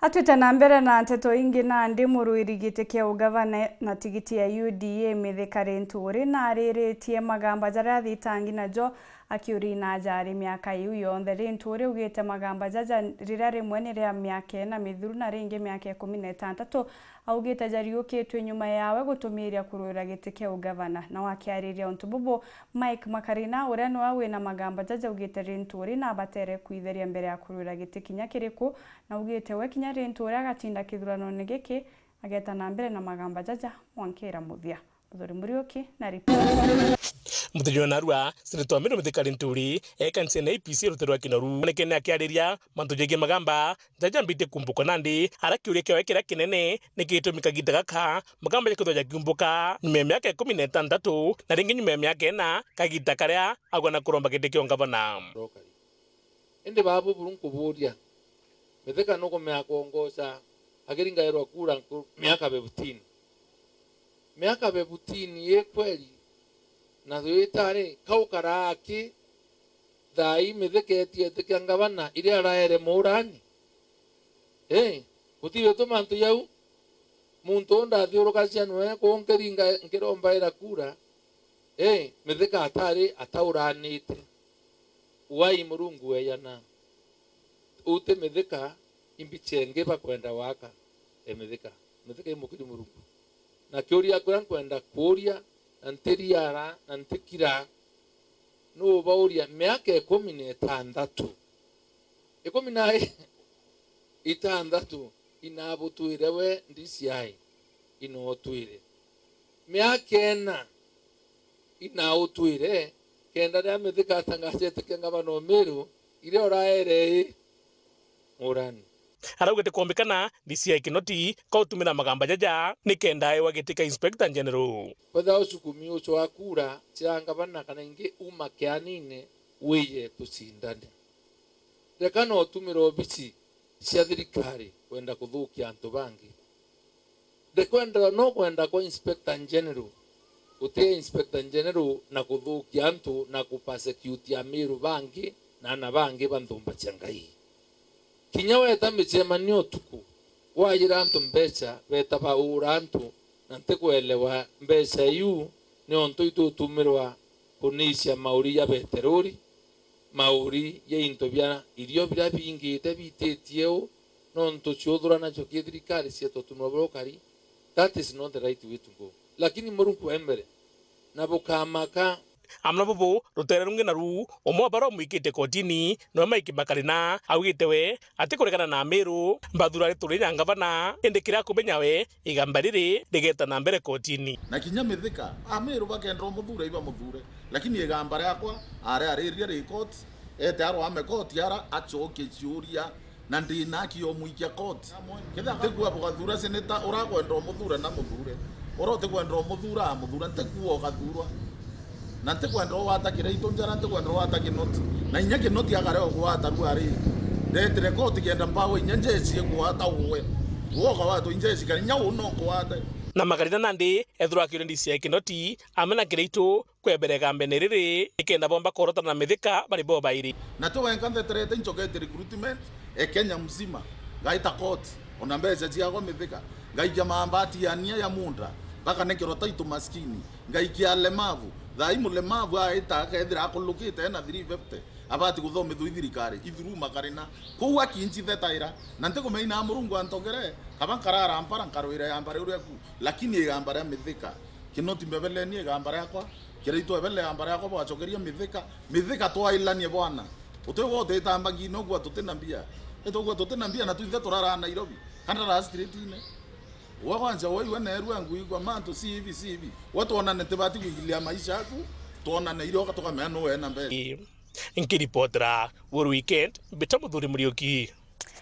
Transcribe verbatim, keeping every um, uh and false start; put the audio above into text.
Atwite na mbere na nteto ingi, nandi murwiri giti kia ugavana na tigiti ya U D A Mithika Linturi nariritie magamba jaria athitangi najo akiuria na ajari miaka iu yonthe. Linturi augite magamba jaja riria rimwe ni ria miaka ina mithiru na ringi miaka ikumi na itantatu, augite jariukitwe nyuma yawe gutumiria kurwira giti kia ugavana. Nao akiariria untu bubu, Mike Makarina, uria niwe wina magamba jaja, augite Linturi nabatere kwitheria mbere ya kurwira giti kinya kiriku, na augite we kinya Linturi agatinda kithuranone giki, ageta na mbere na magamba jaja mwankira muthia. Muthuri Muriuki na ripoti. Muthenya wa narua, Seneta wa Meru Mithika Linturi ekanise na A P C rutere rwa Kinoru, onekene akiariria mantu jegie magamba jaja jambitie kumbuka nandi, ara kiuria kiawe kiria kinene ni gitumi kagita gaka magamba jakwithwa jakiumbuka nyuma ya miaka ikumi na itantatu, na ringi nyuma ya miaka ina, kagita karia agwa na kuromba giti kia ungavana. Indi babu buru nkuburia, Mithika nukumea kwongoca akiringairwa kura nku-, miaka fifteen? Miaka fifteen i kweli? Na twita ri, kau karaa aki thaa ii Mithika etiete kia ngavana iria araere Murani? Ii, gutiwitwe mantu jau. Muntu uu ndathiurukacia nwe kuu nkiringa, nkirombaira kura. Ii, Mithika atari atauranite. Uai Murungu weyana. Uti Mithika, imbicha ingi bakwenda waka e Mithika. Mithika i mukiri Murungu. Na kiuria kiria nkwenda kuuria, na ntiriara, na ntikira, nubauria miaka ikumi na itantatu. Ikumi na itantatu inabutwire we D C I, inotwire. Miaka ina inautwire, kenda riria Mithika atangacete kia ngavana o Meru, iria uraere i Murani. Araugite kwombikana D C I Kinoti kautumira magamba jaja ni kenda aewa giti kia Inspector General. Kwethira ucukumi ucio wa kura cia ngavana kana ingi uma kianine wije tucindane. Reka no utumire obici cia thirikari kwenda kuthukia antu bangi. Ndikwenda, no kwenda kwa Inspector General, guti Inspector General na kuthukia antu na kupersecute Amiru bangi na ana bangi ba nthumba cia Ngai. Kinya weta micemanio utuku, wajira antu mbeca, beta baura antu, na ntikwelewa mbeca iu niontu itutumirwa kunicia mauri ja beterori, mauri ja into bia irio biria bingite bititie u, nontu ciuthura nacio ki thirikari cietwa tumwa burokari, that is not the right way to go. Lakini Murungu e mbere, na bukamaka. Amwe na bubu, rutere rungi naru, umwe wa baria umwikite kotini, niwe Mike Makarina, augite we, ati kuregana na Amiru, mbathura rituri nya ngavana, indi kiria akumenya we, igamba riri rigeta na mbere kotini. Na kinya Mithika, Amiru bakenda umuthure, ibamuthure. Lakini igamba riakwa, ari ariria ri court, ete arwame court ara, acokie ciuria, na ndi na haki yo mwikia court. Kethira ntikua bugathura seneta, urakwenda umuthure na muthure. Ura utikwenda umuthure, amuthure, ntikua ugathurwa. Na ntikwenda ugwata Kiraitu njara, ntikwenda ugwata Kinoti. Na inya Kinoti akare ugwata rua ri. Ndetire koti kenda mpawe inya njeci igwata uwe. Uwe ukawatwa injeci kana inya uu no ngwate. Na Makarina nandi ethirwa akiuria D C I Kinoti, amena Kiraitu kwebere igambene riri, nikenda bomba korotana na Mithika bari bobairi. Na ti wenka ntheterete incokete recruitment e Kenya mzima. Ngaita koti, ona mbeca ciakwa Mithika. Ngaikia mambati ya nia ya munda, bakanenkerwa title maskini. Ngaikia alemavu. Thaa ii mulemavu aita akethira akulukite ena three fifty, abati guthomithua i thirikari, ithuruma karina. Kou akinci thetaira, na ntikumenya Murungu antogere, kaba nkarara mpara nkarwira yamba riu riaku, lakini igamba ria Mithika. Kinoti mbebeleni igamba riakwa, Kiraitu ebele igamba riakwa, bwacokeria Mithika, Mithika twailanie bwana. Utigwa utitamba ngina ugwa tutina mbia. Itugwa tutina mbia na twinthe turaraa Nairobi, kana turaraa street-ine. Gwa kwanza, waiwe neerua nguigua mantu si hivi, si hivi. Gwe twonane tibati kuingilia maisha yaku, twonane irio tukamenya nuu ena mbere. Ii, nkiripotera Weru Weekend, mbita Muthuri Muriuki.